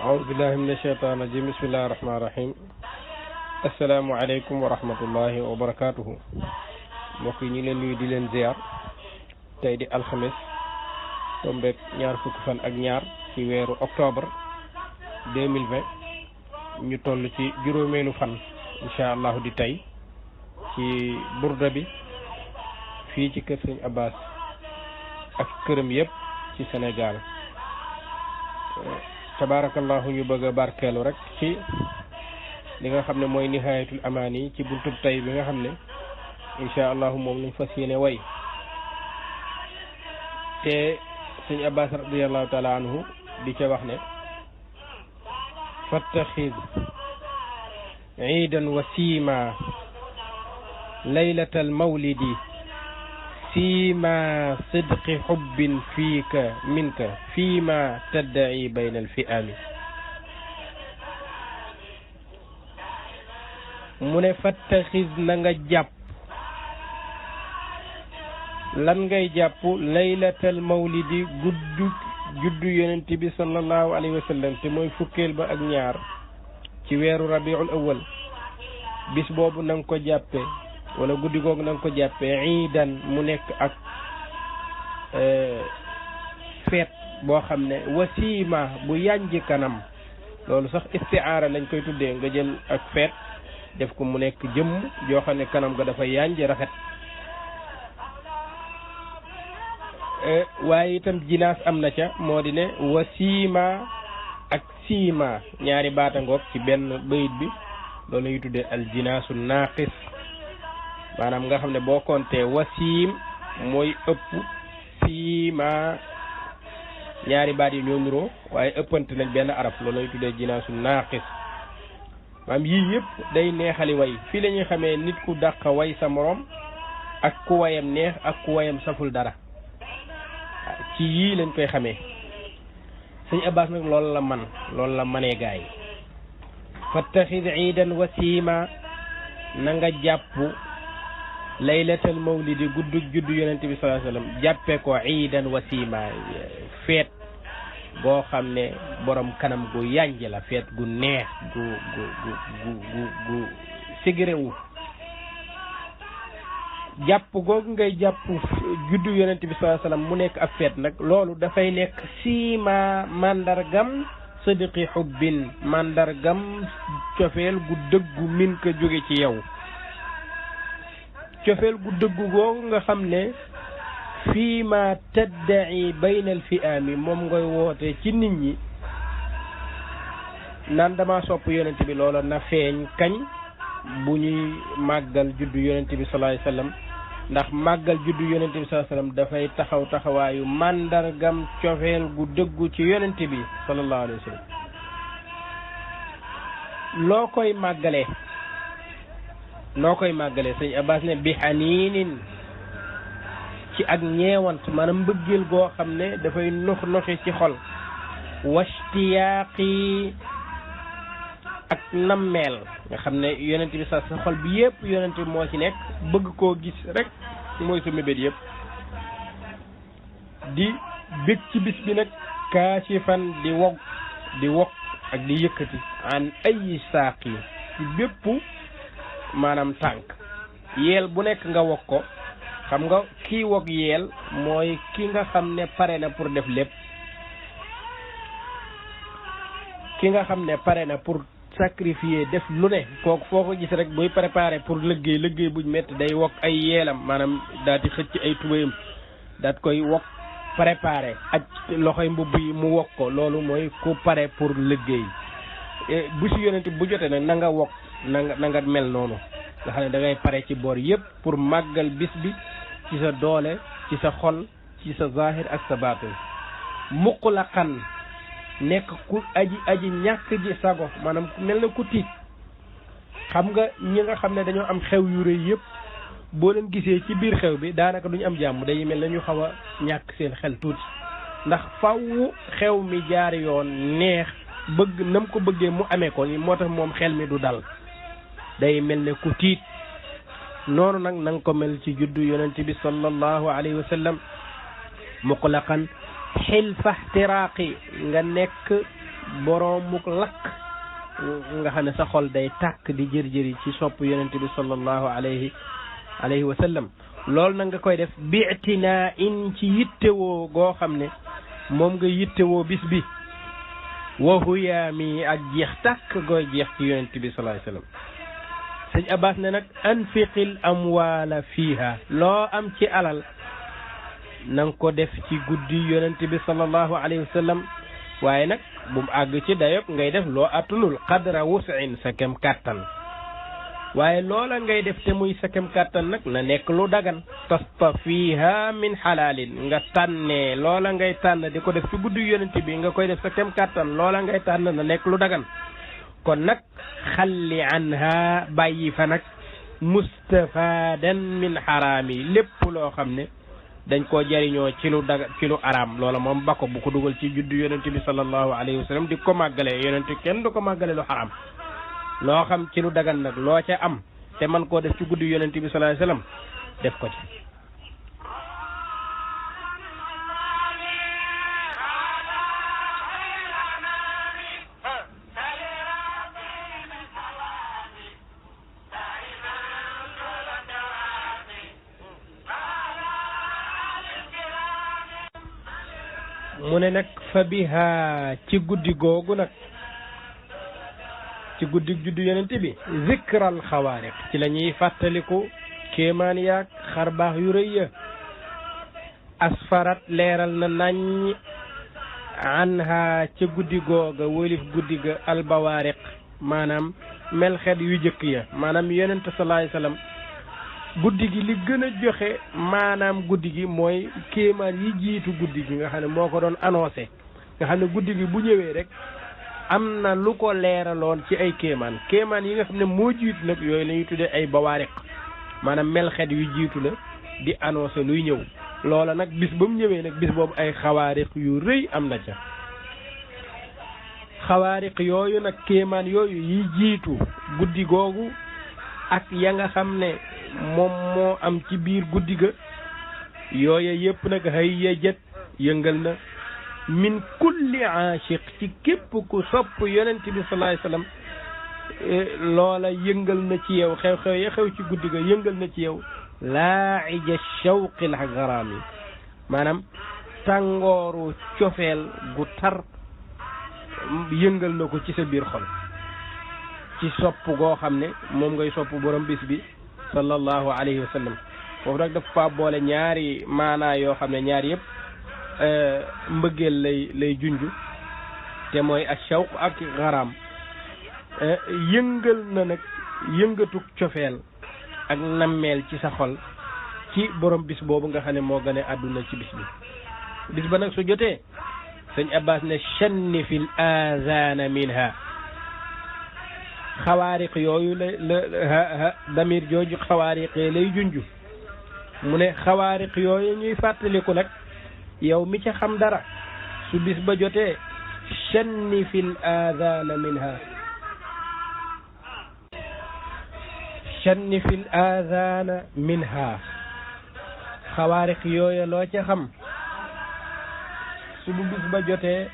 أعوذ بالله من الشيطان الرجيم بسم الله الرحمن الرحيم السلام عليكم ورحمة الله وبركاته mbokk yi ñu leen nuyu di leen ziar tey di alxames tombeek ñaar fukki fan ak ñaar ci weeru octobre 2020 ñu toll ci juróomeelu fan incha allah di tey ci burda bi fii ci kër Sëñ Abbas ak këram yëpp ci Sénégal tabarakallahu ñu bëgg a barkeelu rek ci li nga xam ne mooy nihayatul amaani ci buntub tey bi nga xam ne incha allahu moom lañ fas yéene way te Sëñ Abbas radiallahu taala anhu di ca wax ne fattaxid iidan wa siima laylatal mawlidi siima sidqi xubbin fiika minka fiima taddaci bayna alfi'aami mu ne fattaxis na nga jàpp lan ngay jàpp laylatal mawlidi juddu yonent bi sallallahu alayhi wa sallam te mooy fukkeel ba ak ñaar ci weeru rabiul awal bis boobu na nga ko jàppe wala guddi googu na nga ko jàppee iidan mu nekk ak feet boo xam ne wasiima bu yànj kanam loolu sax istiaara lañ koy tuddee nga jël ak feet def ko mu nekk jëmm joo xam ne kanam ga dafa yànj rafet waaye itam jinaas am na ca moo di ne wasiima ak siima ñaari baata ngoog ci benn bayit bi loolu ñuy tuddee al jinaasu naaqis maanaam nga xam ne boo compté wasiim mooy ëpp siima ñaari baat yi ñoo nuroo waaye ëppante nañ benn araf loolu ñuy tuddee jinaasu naaqis maanaam yii yëpp day neexali way fii la ñuy xamee nit ku dàq way sa morom ak ku wayam neex ak ku wayam saful dara ci yii lañ koy xamee Sëñ Abbas nag loolu la manee gaay fattaxid iidan wasiima na nga jàpp laylatal mawlidi juddu yonent bi sallallahu alayhi wasallam jàppe ko iidan wasiima feet boo xam ne borom kanam gu yànj la feet gu neex gu sigirewu jàpp googu ngay jàpp juddu yonent bi sallallahu alayhi wasallam mu nekk ab feet nag loolu dafay nekk siima mandargam sadiqi xubbin mandargam cofeel gu dëggu min ko jóge ci yow cofeel gu dëggu googu nga xam ne fii ma taddaci bayna alfi'aami moom ngay woote ci nit ñi naan dama sopp yonent bi loola na feeñ kañ bu ñuy màggal juddu yonent bi sallallahu alayhi wasallam ndax màggal juddu yonent bi sallallahu alayhi wasallam dafay taxawaayu mandargam cofeel gu dëggu ci yonent bi sallallahu alayhi wasallam loo koy màggalee Sëñ Abbas ne bi xaniinin ci ak ñeewant maanaam mbëggeel goo xam ne dafay noxi ci xol washtiyaaqi ak nammeel nga xam ne yonent bi sa xol bi yëpp yonent bi moo ci nekk bëgg koo gis rek mooy sa mébét yëpp di bég ci bis bi nag kaasifan di wog ak di yëkkati an ay saaqi ci bépp maanaam tànk yeel bu nekk nga wog ko xam nga kii wog yeel mooy ki nga xam ne pare na pour def lépp ki nga xam ne pare na pour sacrifier def lu ne kooku foo ko gis rek buy préparer pour liggéey buñ metti day wog ay yeelam maanaam daal di xëcc ay tubéyam daat koy wog préparer ak loxoy mbubb yi mu wog ko loolu mooy ku pare pour liggéey bu si yonent bu jotee nag na nga wog na nga mel noonu nga xam ne da ngay pare ci boor yëpp pour màggal bis bi ci sa doole ci sa xol ci sa zahir ak sa baatin muqlaqan nekk ku aji ñàkk ji sago maanaam mel na ku tiit xam nga ñi nga xam ne dañoo am xew yu rëy yëpp boo leen gisee ci biir xew bi daanaka duñu am jàmm day mel na ñu xaw a ñàkk seen xel tuuti ndax faw xew mi jaar yoon neex bëgg nam ko bëggee mu amee ko moo tax moom xel mi du dal day mel ne ku tiit noonu nag na nga ko mel ci juddu yonent bi sallallahu alayhi wa sallam muqlaqan xilfa ixtiraaqi nga nekk boroomuk lakk nga xam ne sa xol day tàkk di jër-jëri ci sopp yonent bi sallallahu alayhi wa sallam loolu nag nga koy def bi'tinaa in ci yittewoo goo xam ne moom nga yittewoo bis bi wa huyaami ak jeex tàkk gooy jeex ci yonent bi sallallahu alayhi wa sallam sëñ Abbas ne nag anfiqil amwaala fiiha loo am ci alal na nga ko def ci guddi yonent bi sallallahu alayhi wa sallam waaye nag bu mu àgg ci dayog ngay def loo attunul qadra wus'in sa kem kàttan waaye loola ngay def te muy sa kem kàttan nag na nekk lu dagan tastafiha min xalaalin nga tànnee loola ngay tànn di ko def ci guddi yonent bi nga koy def sa kem kàttan loola ngay tànn na nekk lu dagan kon nag xalli anha bàyyi fa nag mustafadan min xaraami lépp loo xam ne dañ koo jariñoo ci lu daga ci lu araam loola moom ba ko bu ko dugal ci juddu yonent bi sallallahu alayhi wa sallam di ko màggale yonent kenn du ko màggale lu xaraam loo xam ci lu dagan nag loo ca am te man koo def ci guddi yonent bi sallallahu alayhi wa sallam def ko ci mu ne nag fa biha ci guddi googu nag ci guddi juddu yonent bi zikral xawaariq ci la ñuy fàttaliku kéemaan yaag xarbaax yu rëy ya asfarat leeral na nañ anha ca guddi googa wólif guddi ga albawaariq maanaam melxet yu jëkk ya maanaam yonent sallallahu alayhi wasallam guddi gi li gën a joxe maanaam guddi gi mooy kéemaan yi jiitu guddi gi nga xam ne moo ko doon annoncé nga xam ne guddi gi bu ñëwee rek am na lu ko leeraloon ci ay kéemaan yi nga xam ne moo jiitu nag yooyu la ñuy tuddee ay bawaariq maanaam melxet yu jiitu la di annoncé luy ñëw loola nag bis ba mu ñëwee nag bis boobu ay xawaariq yu rëy am na ca xawaariq yooyu nag kéemaan yooyu yi jiitu guddi googu ak ya nga xam ne moom moo am ci biir guddi ga yooya yëpp nag hayya yëngal na min kulli aashiq ci képp ku sopp yonent bi sallallahu alayhi wasallam loola yëngal na ci yow xew-xew ya xew ci guddi ga yëngal na ci yow laaija shawqil garaami maanaam tàngooru cofeel gu tar yëngal na ko ci sa biir xol ci sopp goo xam ne moom ngay sopp borom bis bi sallallahu alayhi wa sallam foofu nag dafa fa boole ñaari maanaa yoo xam ne ñaari yëpp mbëggeel lay junju te mooy ashawq ak garaam yëngal na nag yëngatuk cofeel ak nammeel ci sa xol ci borom bis boobu nga xam ne moo gën a àdduna ci bis ba nag su jotee sëñ Abbas ne shanni fil azana minha xawaariq yooyu la damir jooju xawaariqee lay junju mu ne xawaariq yooyu ñuy fàttaliku nag yow mi ca xam dara su bis ba jotee shanni fil azana minha shanni fil azana minha xawaariq yooyu loo ca xam su bu bis ba jotee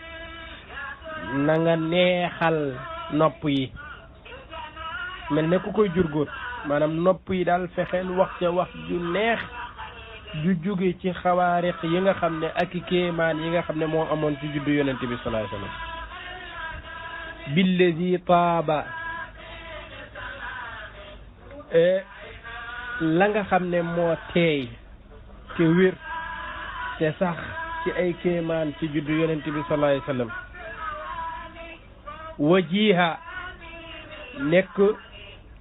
na nga neexal nopp yi mel ne ku koy jurgóot maanaam nopp yi daal fexeel wax ca wax ju neex ju jóge ci xawaariq yi nga xam ne ak i kéemaan yi nga xam ne moo amoon ci juddu yonent bi sallallahu alayhi wasallam billazi taaba la nga xam ne moo teey te wér te sax ci ay kéemaan ci juddu yonent bi sallallahu alayhi wasallam wajiha nekk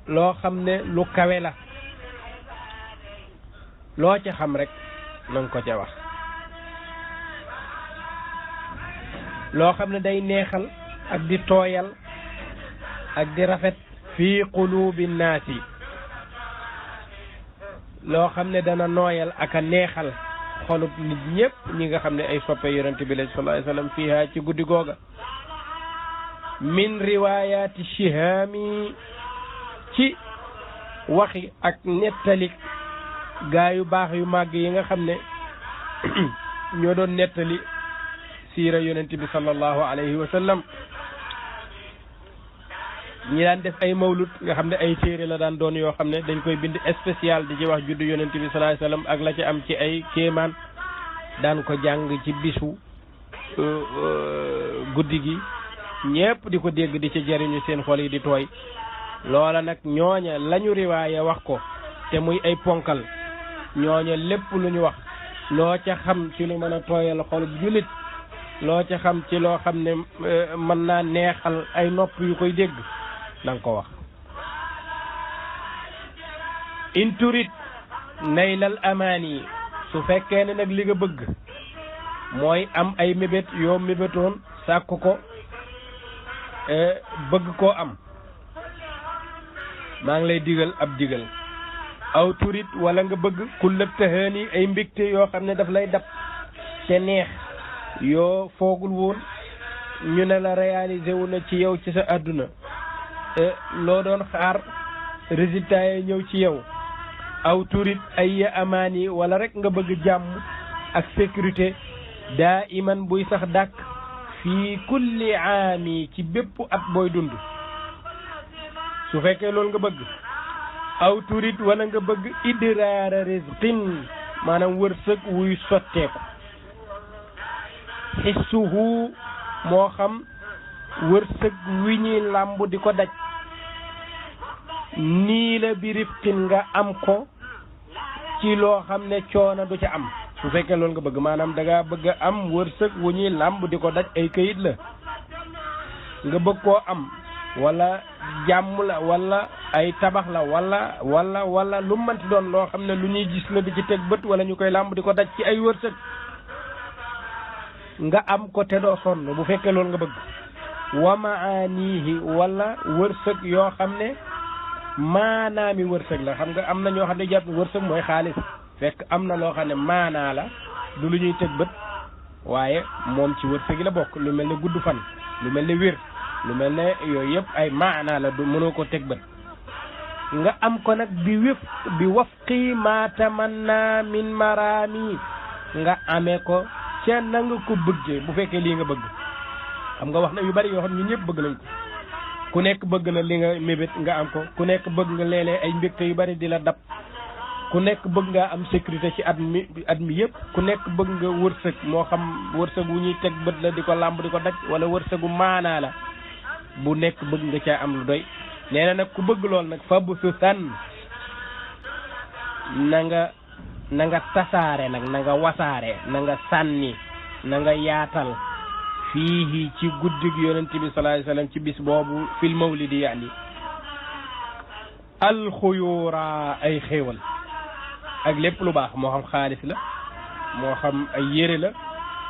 loo xam ne lu kawe la loo ca xam rek nanga ko ca wax loo xam ne day neexal ak di tooyal ak di rafet fii qulubi naasi loo xam ne dana nooyal ak a neexal xolub nit ñëpp ñi nga xam ne ay soppe yonent bi la sallallahu alayhi wasallam fiiha ci guddi googa min riwayati shihaami ci waxi ak nettali gaa yu baax yu màgg yi nga xam ne ñoo doon nettali siira yonent bi sallallahu alayhi wa sallam ñi daan def ay mawlud nga xam ne ay téere la daan doon yoo xam ne dañ koy bind spécial di ci wax juddu yonent bi sallallahu alayhi wasallam ak la ci am ci ay kéemaan daan ko jàng ci bisu guddi gi ñépp di ko dégg di ci jariñu seen xol yi di tooy loola nag ñooña lañu riwaaya wax ko te muy ay ponkal ñooña lépp lu ñu wax loo ca xam ci lu mën a tooyal xolub jullit loo ca xam ci loo xam ne mën naa neexal ay nopp yu koy dégg danga ko wax in turit naylal amaani su fekkee ne nag li nga bëgg mooy am ay mébét yoo mébétoon sàkk ko bëgg koo am maa ngi lay digal ab digal aw turit wala nga bëgg kulla tahaani ay mbégte yoo xam ne daf lay dab te neex yoo foogul woon ñu ne la réalisé wu na ci yow ci sa àdduna loo doon xaar résultat yi ñëw ci yow aw turit ay ya amaani wala rek nga bëgg jàmm ak sécurité daa iman buy sax dàkk fii kulli aami ci bépp at booy dund su fekkee loolu nga bëgg aw turit wala nga bëgg idraara rizqin maanaam wërsëg wuy sotteeku xissuhu moo xam wërsëg wi ñuy làmb di ko daj nii la bi rifqin nga am ko ci loo xam ne coono du ca am su fekkee loolu nga bëgg maanaam da ngaa bëgg a am wërsëg wu ñuy làmb di ko daj ay këyit la nga bëgg koo am wala jàmm la wala ay tabax la wala lu mënti doon loo xam ne lu ñuy gis la di ci teg bët wala ñu koy làmb di ko daj ci ay wërsëg nga am ko te doo sonn bu fekkee loolu nga bëgg wa maanihi wala wërsëg yoo xam ne maanaami wërsëg la xam nga am na ñoo xam ne jàpp wërsëg mooy xaalis fekk am na loo xam ne maanaa la du lu ñuy teg bët waaye moom ci wërsëg yi la bokk lu mel ne gudd fan lu mel ne wér lu mel ne yooyu yëpp ay maanaa la du mënoo ko teg bët nga am ko nag bi wafqi ma tamanna min marami nga amee ko ca na nga ko bëggee bu fekkee lii nga bëgg xam nga wax na yu bari yoo xam ñun ñëpp bëgg nañ ko ku nekk bëgg na li nga mébét nga am ko ku nekk bëgg nga léeg-léeg ay mbégte yu bari di la dab ku nekk bëgg nga am sécurité ci at mi yëpp ku nekk bëgg nga wërsëg moo xam wërsëg wu ñuy teg bët la di ko làmb di ko daj wala wërsëgu maanaa la bu nekk bëgg nga caa am lu doy nee na nag ku bëgg lool nag fa bu su san na nga tasaare nag na nga wasaare na nga sànni na nga yaatal fii ci guddig yonent bi sallallahu alayhi wasallam ci bis boobu fil mawlidi yaani alxuyuura ay xéewal ak lépp lu baax moo xam xaalis la moo xam ay yére la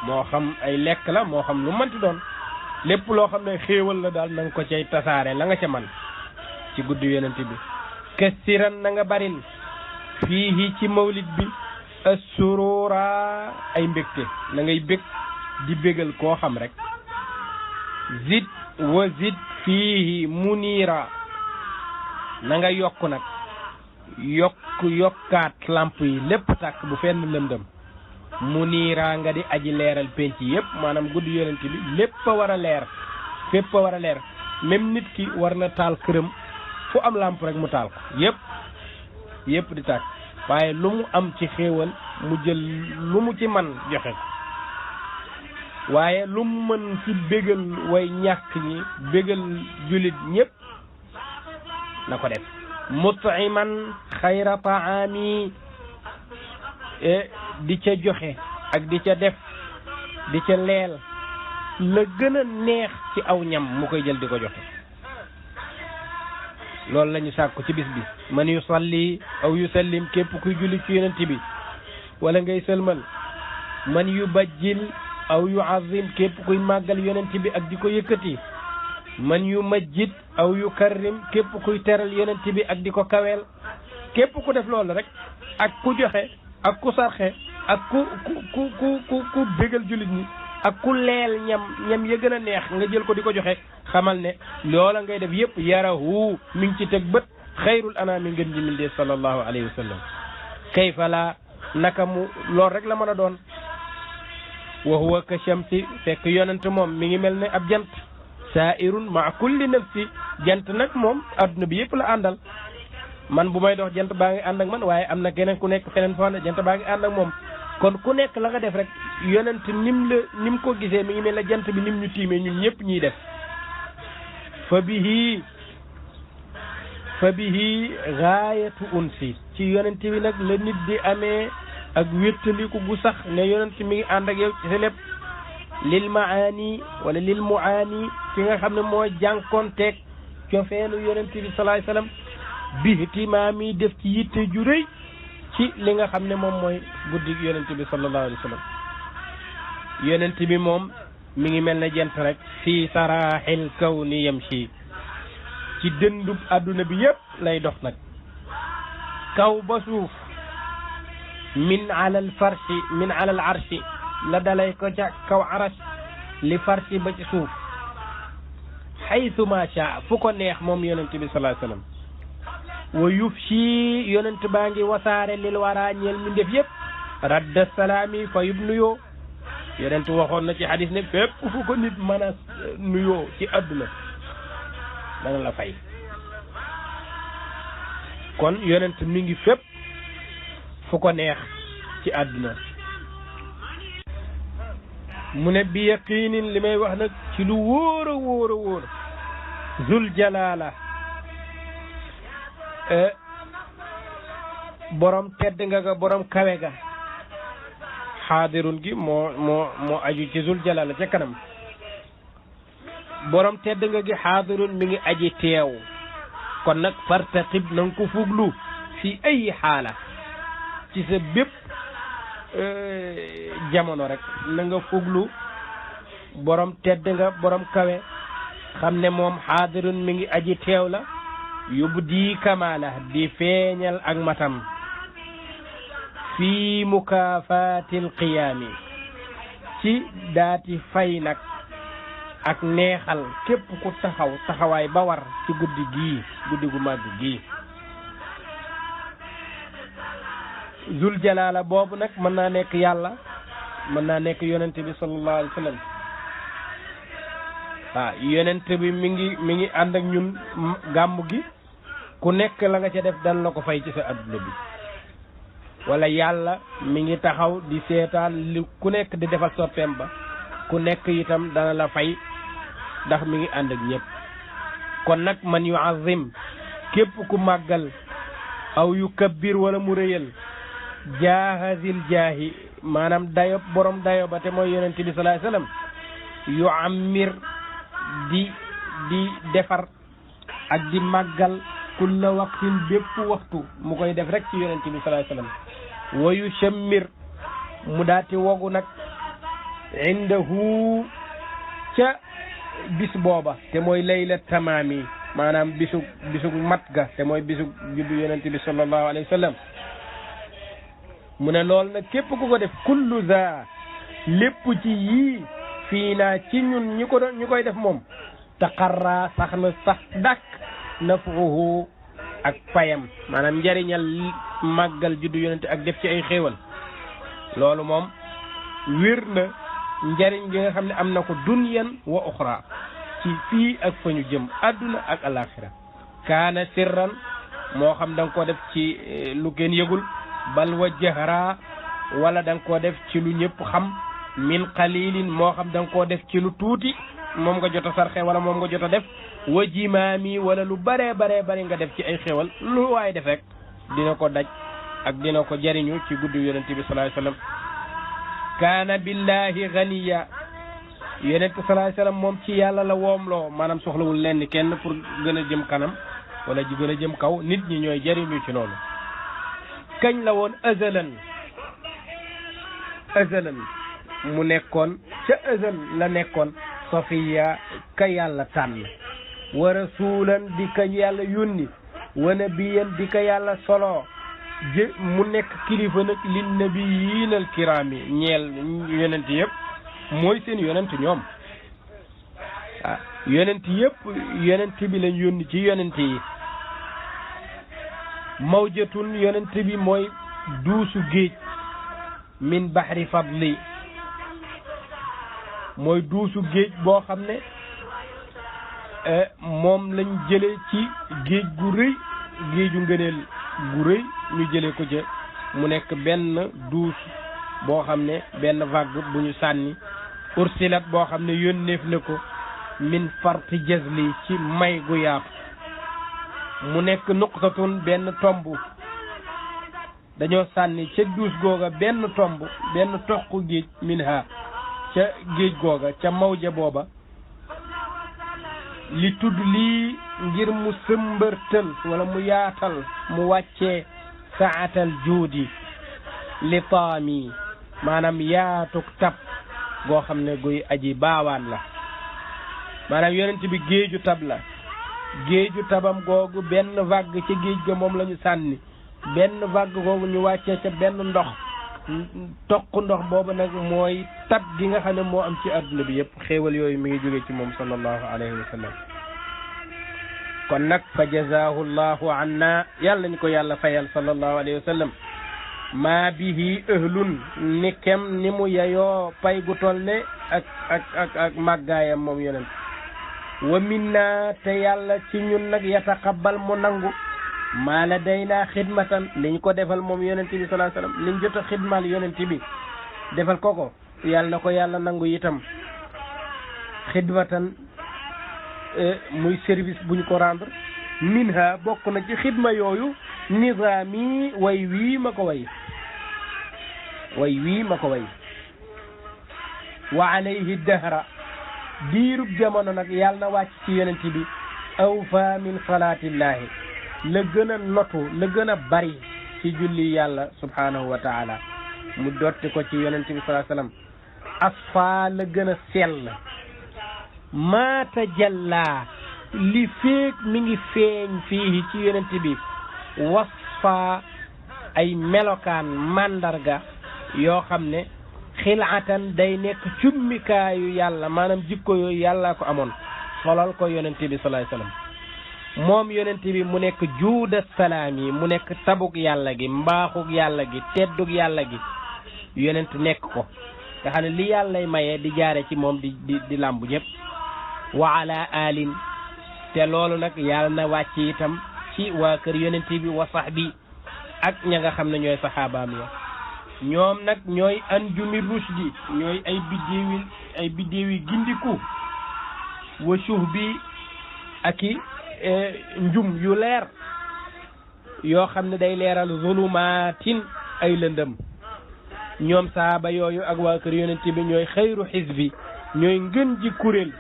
moo xam ay lekk la moo xam lu mënti doon lépp loo xam ne xéewal la daal na nga ko cay tasaare la nga ca man ci guddi yonent bi kasiran na nga baril fii ci mawlid bi assurura ay mbégte na ngay bég di bégal koo xam rek zid wa zid fii munira na nga yokk nag yokkaat lamp yi lépp tàkk bu fenn lëndëm munira nga di aji leeral penc yépp maanaam guddi yonent bi lépp a war a leer fépp a war a leer même nit ki war na taal këram fu am lamp rek mu taal ko yépp di tàkk waaye lu mu am ci xéewal mu jël lu mu ci man joxe ko waaye lu mu mën ci bégal way ñàkk ñi bégal jullit ñépp na ko def mut'iman xayra ta'ami di ca joxe ak di ca def di ca leel la gën a neex ci aw ñam mu koy jël di ko joxe loolu la ñu sàkku ci bis bi man yusalli aw yusallim képp kuy julli ci yonent bi wala ngay sëlmal man yubajjil aw yu'azzim képp kuy màggal yonent bi ak di ko yëkkati man yumajjid aw yukarrim képp kuy teral yonent bi ak di ko kaweel képp ku def loolu rek ak ku joxe ak ku sarxe ak ku bégal jullit ñi ak ku leel ñam ya gën a neex nga jël ko di ko joxe xamal ne loola ngay def yëpp yarahu mi ngi ci teg bët xayrul anaami ngeen ji min de sallallahu alayhi wa sallam kayfa la naka mu loolu rek la mën a doon wa huwa ka shamsi fekk yonent moom mi ngi mel ne ab jant saa'irun ma kulli nafsi jant nag moom adduna bi yëpp la àndal man bu may dox jant baa ngi ànd ak man waaye am na keneen ku nekk feneen foo xam ne jant baa ngi ànd ak moom kon ku nekk la nga def rek yonent nim ko gisee mi ngi mel ne jant bi nim ñu tiimee ñun ñëpp ñuy def fa bihi gaayatu unsi ci yonent bi nag la nit di amee ak wéttaliku gu sax ne yonent mi ngi ànd ak yow ci sa lépp lil maani wala lil muani ki nga xam ne moo jànkoonteeg cofeelu yonent bi salaay salaam bi ihtimaami def ci yitte ju rëy ci li nga xam ne moom mooy guddi yonent bi sallallahu alayhi wa sallam yonent bi moom mi ngi mel ne jant rek fii saraaxil kawni yamshi ci dëndub adduna bi yëpp lay dox nag kaw ba suuf min alal arshi la dalay ko ca kaw arash li farshi ba ci suuf xaytu ma shaa fu ko neex moom yonent bi sallallahu alayhi wa sallam wa yufshi yonent baa ngi wasaare lil wara ñeel mi def yëpp radda salaami fa yub nuyoo yonent waxoon na ci hadis ne fépp fu ko nit mën a nuyoo ci adduna dana la fay kon yonent mi ngi fépp fu ko neex ci àdduna mu ne bi yaqiinin li may wax nag ci lu wóor a wóor a wóor zul jalaala borom tedd nga ga borom kawe ga xaadirun gi moo aju ci zul jalaala ca kanam borom tedd nga gi xaadirun mi ngi aji teew kon nag fartaqib na nga ko fuglu fi ay xaala ci sa bépp jamono rek na nga fuglu borom tedd nga borom kawe xam ne moom xaadirun mi ngi aji teew la yóbbu di kamaala di feeñal ak matam fii mukaafatil qiyaami ci daati fay nag ak neexal képp ku taxawaay ba war ci guddi gu màgg gii zul jalaala boobu nag mën naa nekk yàlla mën naa nekk yonent bi sallallahu alayhi wa sallam waaw yonent bi mi ngi ànd ak ñun gàmm gi ku nekk la nga ca def dan la ko fay ci sa adduna bi wala yàlla mi ngi taxaw di seetaan li ku nekk di defal soppeem ba ku nekk itam dana la fay ndax mi ngi ànd ak ñëpp kon nag man yu azim képp ku màggal aw yu kabbir wala mu rëyal jaahazil jaahi maanaam dayo borom dayo ba te mooy yonent bi sallallahu alayhi wasallam yu ammir di defar ak di màggal kulla waqtin bépp waxtu mu koy def rek ci yonent bi sallallahu alayhi wasallam wa yu shammir mu daati wogu nag indahu ca bis booba te mooy layla tamaami maanaam bisu mat ga te mooy bisu juddu yonent bi sallallahu alayhi wasallam mu ne lool nag képp ku ko def kullu za lépp ci yii fii naa ci ñun ñi koy def moom taqarra sax na sax dak nafuhu ak payam maanaam njariñal màggal juddu yonent ak def ci ay xéewal loolu moom wér na njariñ gi nga xam ne am na ko dunyan wa uxra ci fii ak fa ñu jëm adduna ak alaxira kaana sirran moo xam da nga koo def ci lu kenn yëgul bal wa jahra wala da nga koo def ci lu ñëpp xam min qalilin moo xam da nga koo def ci lu tuuti moom nga jot a sarxe wala moom nga jot a def wa jimaami wala lu bare nga def ci ay xéwal lu waaye def rek dina ko daj ak dina ko jariñu ci guddi yonent bi sallallahu alayhi wasallam kaana billahi ganiya yonent sallallahu alayhi wasallam moom ci yàlla la woomloo maanaam soxlawul lenn kenn pour gën a jëm kanam wala ji gën a jëm kaw nit ñi ñooy jariñu ci loolu kañ la woon azalan mu nekkoon ca azal la nekkoon safiya ka yàlla tànn wa rasulan di ka yàlla yónni wa nabiyan di ka yàlla solo mu nekk kilifa nag lin nabiyyiinal kiraami ñeel yonent yëpp mooy seen yonent ñoom ah yonent yëpp yonent bi lañ yónni ci yonent yi mawjatun yonent bi mooy duusu géej min bahri fadli mooy duusu géej boo xam ne moom lañ jëlee ci géej gu rëy géeju ngëneel gu rëy ñu jëlee ko ca mu nekk benn duus boo xam ne benn vague bu ñu sànni ursilat boo xam ne yónneef na ko min farti jazli ci may gu yaatu mu nekk nuqtatun benn tomb dañoo sànni ca duus googa benn tomb benn toq géej minha ca géej googa ca mawja booba li tudd lii ngir mu sëmbërtal wala mu yaatal mu wàccee saatal juudi li taami maanaam yaatuk tab goo xam ne guy aji baawaan la maanaam yonent bi géeju tab la géeju tabam googu benn vague ca géej ga moom la ñu sànni benn vague googu ñu wàccee ca benn ndox toq ndox boobu nag mooy tab gi nga xam ne moo am ci adduna bi yëpp xéewal yooyu mi ngi jóge ci moom sallallahu alayhi wa sallam kon nag fa jazaahu llahu anna yàlla ñu ko yàlla fayal sallallahu alayhi wa sallam maa bihi ahlun ni kem ni mu yayoo pay gu toll ne ak màggaayam moom yonent wa minna te yàlla ci ñun nag yataqabbal mu nangu maa la day naa xidmatan liñ ko defal moom yonent bi sallallahu alayhi wasallam liñ jot a xidmal yonent bi defal ko yàlla na ko yàlla nangu itam xidmatan muy service buñ ko rendre minha bokk na ci xidma yooyu nizaami way wii ma ko way wa alayhi dahra diirub jamono nag yàlla na wàcc ci yonent bi awfa min salaatillahi la gën a notu la gën a bari ci julli yàlla subhanahu wa taala mu dotti ko ci yonent bi sallallahu alayhi wasallam asfa la gën a sell maata jalla li feek mi ngi feeñ fii ci yonent bi wasfa ay melokaan mandarga yoo xam ne xilaatan day nekk cummikaayu yàlla maanaam jikko yooyu yàllaa ko amoon solal ko yonent bi sallallahu alayhi wasallam moom yonent bi mu nekk juuda salaam yi mu nekk tabuk yàlla gi mbaaxuk yàlla gi tedduk yàlla gi yonent nekk ko nga xam ne li yàllay maye di jaare ci moom di làmbu ñëpp wa ala alin te loolu nag yàlla na wàcc itam ci waa kër yonent bi wa sahbi ak ña nga xam ne ñooy saxaabaam ya ñoom nag ñooy anjumi rushdi ñooy ay biddéewi gindiku wa shuhbi aki njum yu leer yoo xam ne day leeral zulumaatin ay lëndëm ñoom saaba yooyu ak waa kër yonent bi ñooy xayru xisbi ñooy ngën ji kuréel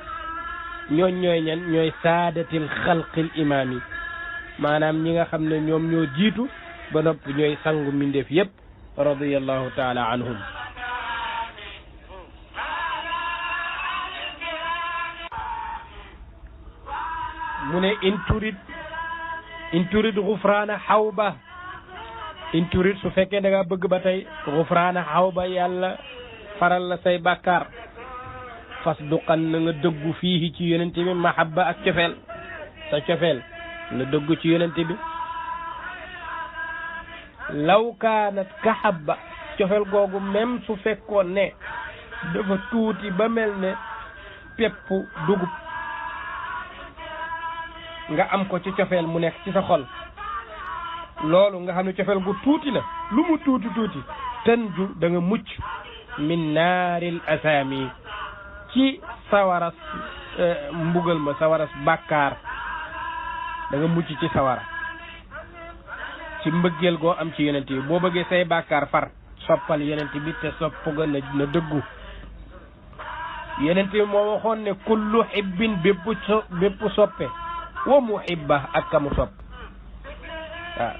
ñooy ñan ñooy saadatil xalqil imaami maanaam ñi nga xam ne ñoom ñoo jiitu ba noppi ñooy sangu mbindeef yépp radiyallahu taala anhum mu ne in turid gufraana xawba in turid su fekkee da nga bëgg ba tey gufraana xawba yàlla faral la say bàkkaar fas duqan na nga dëggu fii ci yonente bi mahabba ak cofeel sa cofeel nga dëggu ci yonente bi law kaanat kahabba cofeel googu même su fekkoon ne dafa tuuti ba mel ne peppu dugub nga am ko ci cofeel mu nekk ci sa xol loolu nga xam ne cofeel gu tuuti la lu mu tuuti tanju da nga mucc min naaril asaami ci sawaras mbugal ma sawaras bàkkaar da nga mucc ci sawara ci mbëggeel goo am ci yonent bi boo bëggee say bàkkaar far soppal yonent bi te sopp ga na dëggu yonent bi moo waxoon ne kullu hibbin bépp soppe wa muhibba ak ka mu sopp waaw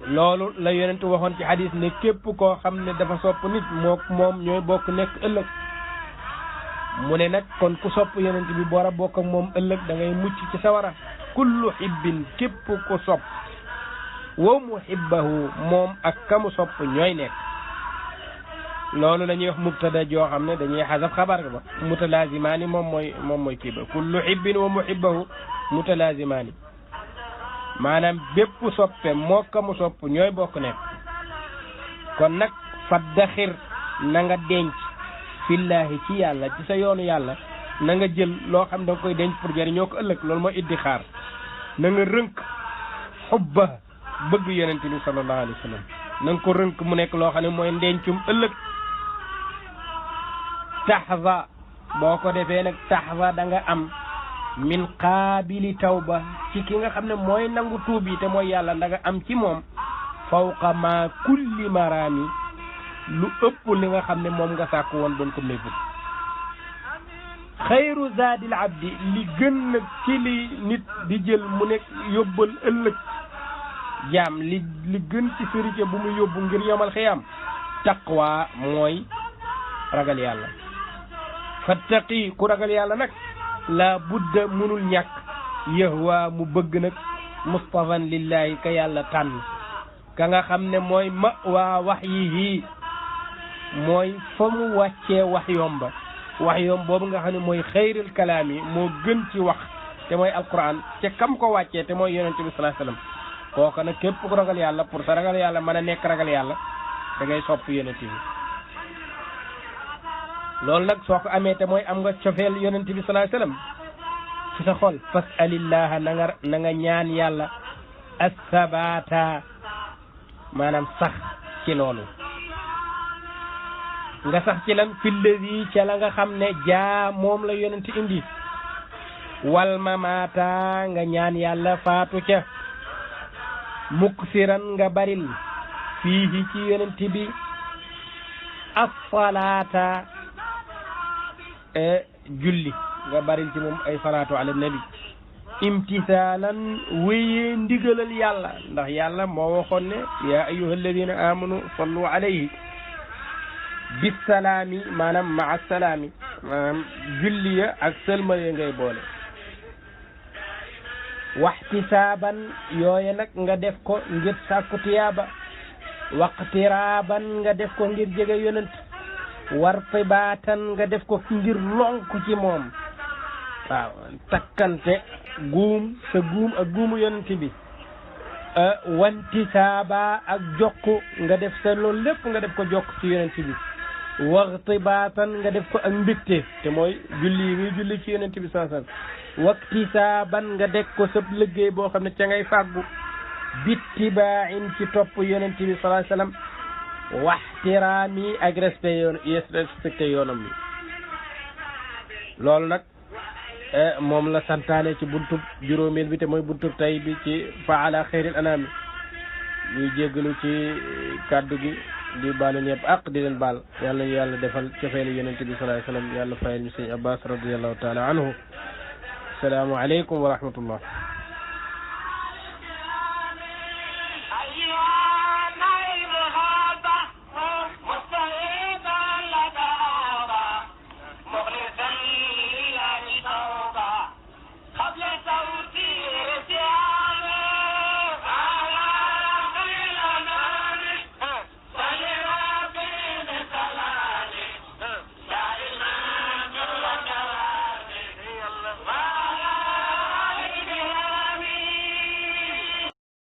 loolu la yonent waxoon ci hadis ne képp koo xam ne dafa sopp nit moom ñooy bokk nekk ëllëg mu ne nag kon ku sopp yonent bi boora bokk ak moom ëllëg da ngay mucc ci sawara kullu hibbin képp ku sopp wa muhibbahu moom ak ka mu sopp ñooy nekk loolu la ñuy wax mubtada joo xam ne dañuy xasab xabar ba mutalazimaani moom mooy kii ba kullu hibbin wa muhibbahu mutalazimaani maanaam bépp soppe moo ka mu sopp ñooy bokk nekk kon nag faddaxir na nga denc fillahi ci yàlla ci sa yoonu yàlla na nga jël loo xam da nga koy denc pour jëriñoo ko ëllëg loolu mooy iddixaar na nga rënk xubba bëgg yonent bi sallallahu alayhi wa sallam na nga ko rënk mu nekk loo xam ne mooy ndencum ëllëg taxza boo ko defee nag taxza da nga am min qaabili tawba ci ki nga xam ne mooy nangu tuub yi te mooy yàlla da nga am ci moom fawqa ma kulli maraami lu ëpp li nga xam ne moom nga sàkku woon doon ko mébét xayru zaadil abdi li gën nag ci li nit di jël mu nekk yóbbal ëllëg jaam li gën ci sërite bu mu yóbbu ngir yomal xiyaam taqwa mooy ragal yàlla fattaqi ku ragal yàlla nag la budda munul ñàkk yahwa mu bëgg nag mustafan lillahi ka yàlla tànn ka nga xam ne mooy ma waa wax yi mooy fa mu wàccee wax yomba wax yom boobu nga xam ne mooy xayril kalaam yi moo gën ci wax te mooy alquran te kam ko wàccee te mooy yonent bi sallallahu alayhi wasallam kooka nag képp ku ragal yàlla pour sa ragal yàlla mën a nekk ragal yàlla da ngay sopp yonent bi loolu nag soo ko amee te mooy am nga cofeel yonent bi sallallahu alayhi wasallam ci sa xol fasalillaha na nga ñaan yàlla as-sabata maanaam sax ci loolu nga sax ci lan filladi ca la nga xam ne jaa moom la yonent indi wal mamata nga ñaan yàlla faatu ca muksiran nga baril fiihi ci yonent bi as-salata julli nga baril ci moom ay salaatu ala nabi imtisaalan wéyee ndigalal yàlla ndax yàlla moo waxoon ne yaa ayyuha alladina amanu sallu alayhi bisalaami maanaam maa salaami maanaam julli ya ak sëlmal ya ngay boole waxtisaaban yooye nag nga def ko ngir sàkku tiyaaba waqtiraaban nga def ko ngir jege yonent wartibaatan nga def ko ngir lonk ci moom waaw takkante guum sa guum ak guumu yonent bi wantisaaba ak jokk nga def sa loolu lépp nga def ko jokk ci yonent bi wartibaatan nga def ko ak mbégte te mooy julli yi muy julli ci yonent bi sallallahu alayhi wasallam waktisaaban nga def ko sa liggéey boo xam ne ca ngay fàggu bittibaain ci topp yonent bi sallallahu alayhi wasallam waxtiraami ak respecté yoonam bi loolu nag moom la santaane ci buntub juróomeel bi te mooy buntub tay bi ci faala xayril anaami ñuy jéggalu ci kàddu gi di baalu ñëpp ak di leen baal yàlla ñu yàlla defal cofeelu yonent bi sallallahu alayhi wasallam yàlla fayal ñu sëñ Abbas radiyallahu taala anhu assalaamu aleykum wa rahmatullah